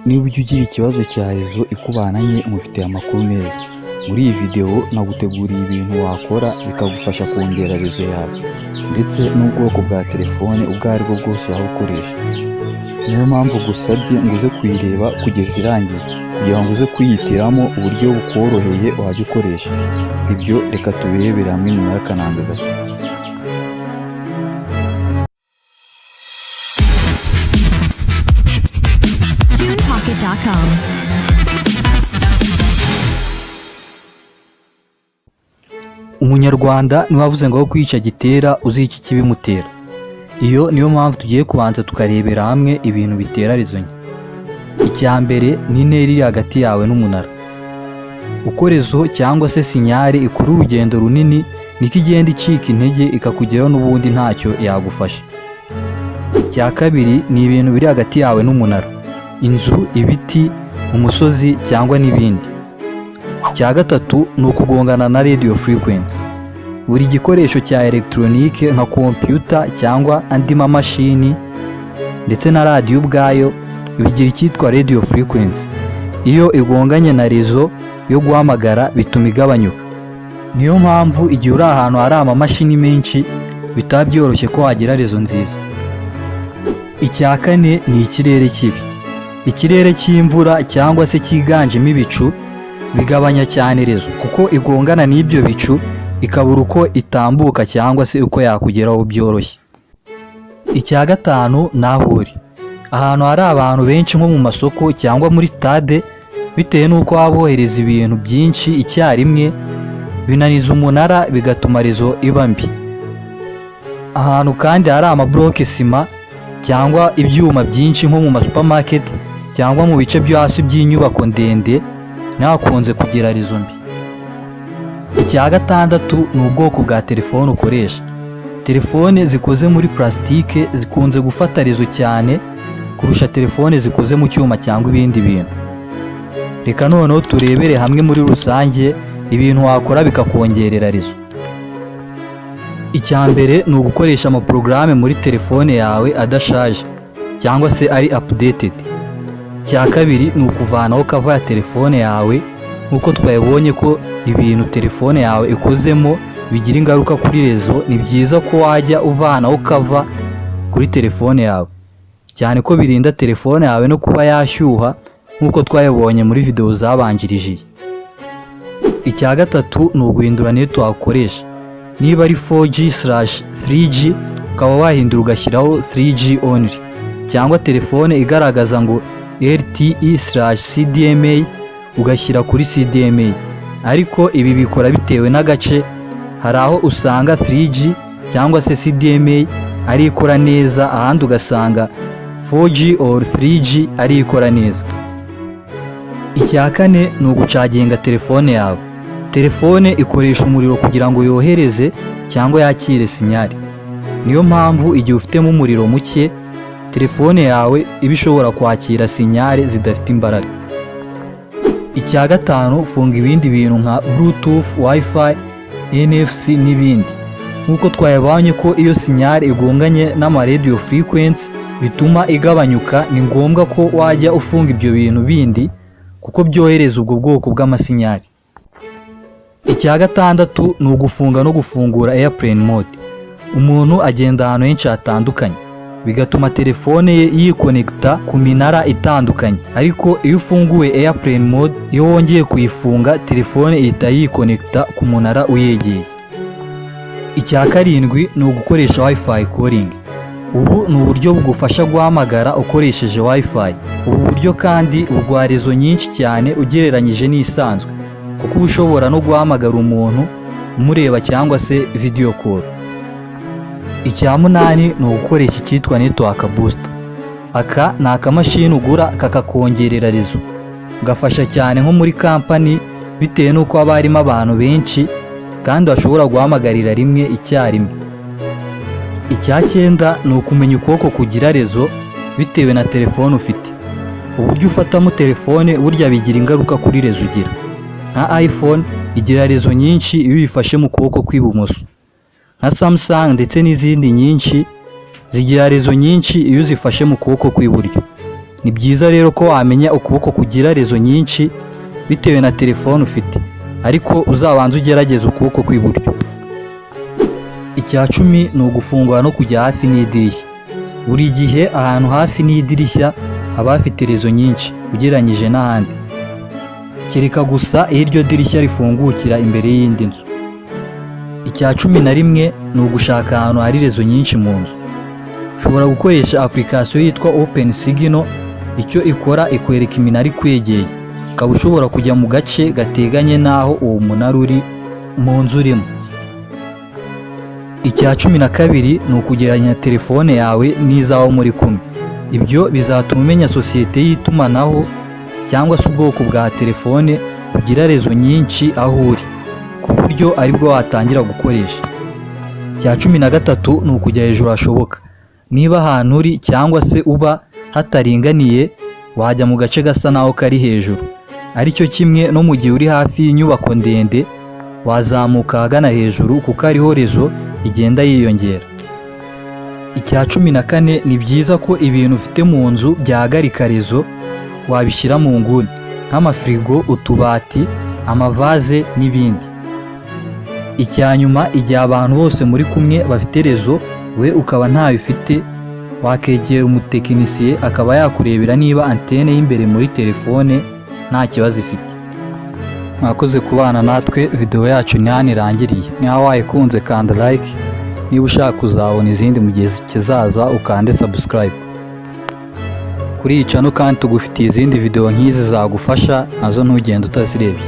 Niba ujya ugira ikibazo cya rezo ikubana nke, nkufitiye amakuru meza. Muri iyi videwo naguteguriye ibintu wakora bikagufasha kongera rezo yawe ndetse n'ubwoko bwa telefone ubwo ari bwo bwose waba ukoresha. Niyo mpamvu ngusabye ngo uze kuyireba kugeza irangiye kugira ngo uze kwihitiramo uburyo bukoroheye wajya ukoresha. Ibyo reka tubirebere hamwe nyuma y'akananga gato. TunePocket.com. Umunyarwanda niwe wavuze ngo aho kwica gitera uzica ikibimutera. Iyo niyo mpamvu tugiye kubanza tukarebera hamwe ibintu bitera rezo nke. Icya mbere ni intera iri hagati yawe n'umunara. Uko rezo cyangwa se sinyare ikora urugendo runini niko igenda icika intege ikakugeraho n'ubundi ntacyo yagufasha. Icya kabiri ni ibintu biri hagati yawe n'umunara. Inzu, ibiti, umusozi cyangwa n'ibindi. Icya gatatu ni ukugongana na radio frequency. Buri gikoresho cya elegitoronike nka kompiyuta cyangwa andi mamashini ndetse na radiyo ubwayo bigira icyitwa radio frequency. Iyo igonganye na rezo yo guhamagara bituma igabanyuka. Niyo mpamvu igihe uri ahantu hari amamashini menshi bitaba byoroshye ko wagira rezo nziza. Icya kane ni ikirere kibi. Ikirere cy'imvura cyangwa se cyiganjemo ibicu bigabanya cyane rezo kuko igongana n'ibyo bicu ikabura uko itambuka cyangwa se uko yakugeraho byoroshye. Icya gatanu ni aho uri. Ahantu hari abantu benshi nko mu masoko cyangwa muri sitade bitewe n'uko baba bohereza ibintu byinshi icyarimwe binaniza umunara bigatuma rezo iba mbi. Ahantu kandi hari amabloke sima cyangwa ibyuma byinshi nko mu masupamaketi cyangwa mu bice byo hasi by'inyubako ndende ntihakunze kugira rezo mbi. Icya gatandatu ni ubwoko bwa telefone ukoresha. Telefone zikoze muri purasitike zikunze gufata rezo cyane kurusha telefone zikoze mu cyuma cyangwa ibindi bintu. Reka noneho turebere hamwe muri rusange ibintu wakora bikakongerera rezo. Icya mbere ni ugukoresha amaporogaramu muri telefone yawe adashaje cyangwa se ari updated. Icya kabiri ni ukuvanaho kava ya telefone yawe nk'uko twabibonye ko ibintu telefone yawe ikozemo bigira ingaruka kuri rezo, ni byiza ko wajya uvanaho kava kuri telefone yawe cyane ko birinda telefone yawe no kuba yashyuha nk'uko twabibonye muri videwo zabanjirije iyi. Icya gatatu ni uguhindura network ukoresha. Niba ari 4G/3G ukaba wahindura ugashyiraho 3G only cyangwa telefone igaragaza ngo LTE/CDMA ugashyira kuri CDMA. Ariko ibi bikora bitewe n'agace, hari aho usanga 3G cyangwa se CDMA ari ikora neza, ahandi ugasanga 4G or 3G ari ikora neza. Icya kane ni ugucaginga telefone yawe. Telefone ikoresha umuriro kugira ngo yohereze cyangwa yakire sinyari. Niyo mpamvu igihe ufitemo umuriro muke, telefone yawe iba ishobora kwakira sinyari zidafite imbaraga. Icya gatanu funga ibindi bintu nka Bluetooth, Wi-Fi, NFC n'ibindi. Nk'uko twabibonye ko iyo sinyari igonganye n'ama radio frequency bituma igabanyuka, ni ngombwa ko wajya ufunga ibyo bintu bindi kuko byohereza ubwo bwoko bw'amasinyari. Icya gatandatu ni ugufunga no gufungura airplane mode. Umuntu agenda ahantu henshi hatandukanye bigatuma telefone ye yikonekita ku minara itandukanye, ariko iyo ufunguye airplane mode iyo wongeye kuyifunga telefone ihita yikonekita ku munara uyegeye. Icya karindwi ni ugukoresha Wi-Fi calling. Ubu ni uburyo bugufasha guhamagara ukoresheje Wi-Fi. Ubu buryo kandi buguha rezo nyinshi cyane ugereranyije n'isanzwe kuko uba ushobora no guhamagara umuntu umureba cyangwa se video call. Icya munani ni ugukoresha icyitwa network booster. Aka ni akamashini ugura kakakongerera rezo. Gafasha cyane nko muri kampani bitewe n'uko haba harimo abantu benshi kandi bashobora guhamagarira rimwe icyarimwe. Icya cyenda ni ukumenya ukuboko kugira rezo bitewe na telefone ufite. Uburyo ufatamo telefone burya bigira ingaruka kuri rezo ugira. Nka iPhone igira rezo nyinshi iyo uyifashe mu kuboko kw'ibumoso. Nka Samsung ndetse n'izindi nyinshi zigira rezo nyinshi iyo uzifashe mu kuboko kw'iburyo. Ni byiza rero ko wamenya ukuboko kugira réseau nyinshi bitewe na telefone ufite, ariko uzabanze ugerageze ukuboko kw'iburyo. Icya 10 ni ugufungura no kujya hafi n'idirishya. Buri gihe ahantu hafi n'idirishya haba hafite réseau nyinshi ugereranyije n'ahandi, kereka gusa iyo iryo dirishya rifungukira imbere y'indi nzu. Icya 11 ni ugushaka ahantu hari réseau nyinshi mu nzu. Ushobora gukoresha application yitwa Open Signal. Icyo ikora, ikwereka iminara ikwegeye, ukaba ushobora kujya mu gace gateganye n'aho uwo munara uri mu nzu urimo. Icya 12 ni ukugereranya telefone yawe n'iz'abo muri kumwe. Ibyo bizatuma umenya sosiyete y'itumanaho cyangwa se ubwoko bwa telefone bugira réseau nyinshi aho uri, ku buryo aribwo watangira gukoresha. Icya 13 ni ukujya hejuru hashoboka. Niba ahantu uri cyangwa se uba hataringaniye, wajya mu gace gasa naho kari hejuru. Aricyo kimwe no mu gihe uri hafi y'inyubako ndende, wazamuka ahagana hejuru kuko ariho réseau igenda yiyongera. Icya 14, ni byiza ko ibintu ufite mu nzu byahagarika réseau wabishyira mu nguni, nk'amafirigo, utubati, amavaze n'ibindi. Icya nyuma, igihe abantu bose muri kumwe bafite réseau, we ukaba ntayo ufite, wakegera umutekinisiye akaba yakurebera niba antene y'imbere muri telefone nta kibazo ifite. Mwakoze kubana natwe, video yacu ni hano irangiriye. Niba wayikunze, kanda like. Niba ushaka kuzabona izindi mu gihe kizaza, ukande subscribe kuri iyi channel. Kandi tugufitiye izindi video nk'izi zagufasha, nazo ntugende utazirebye.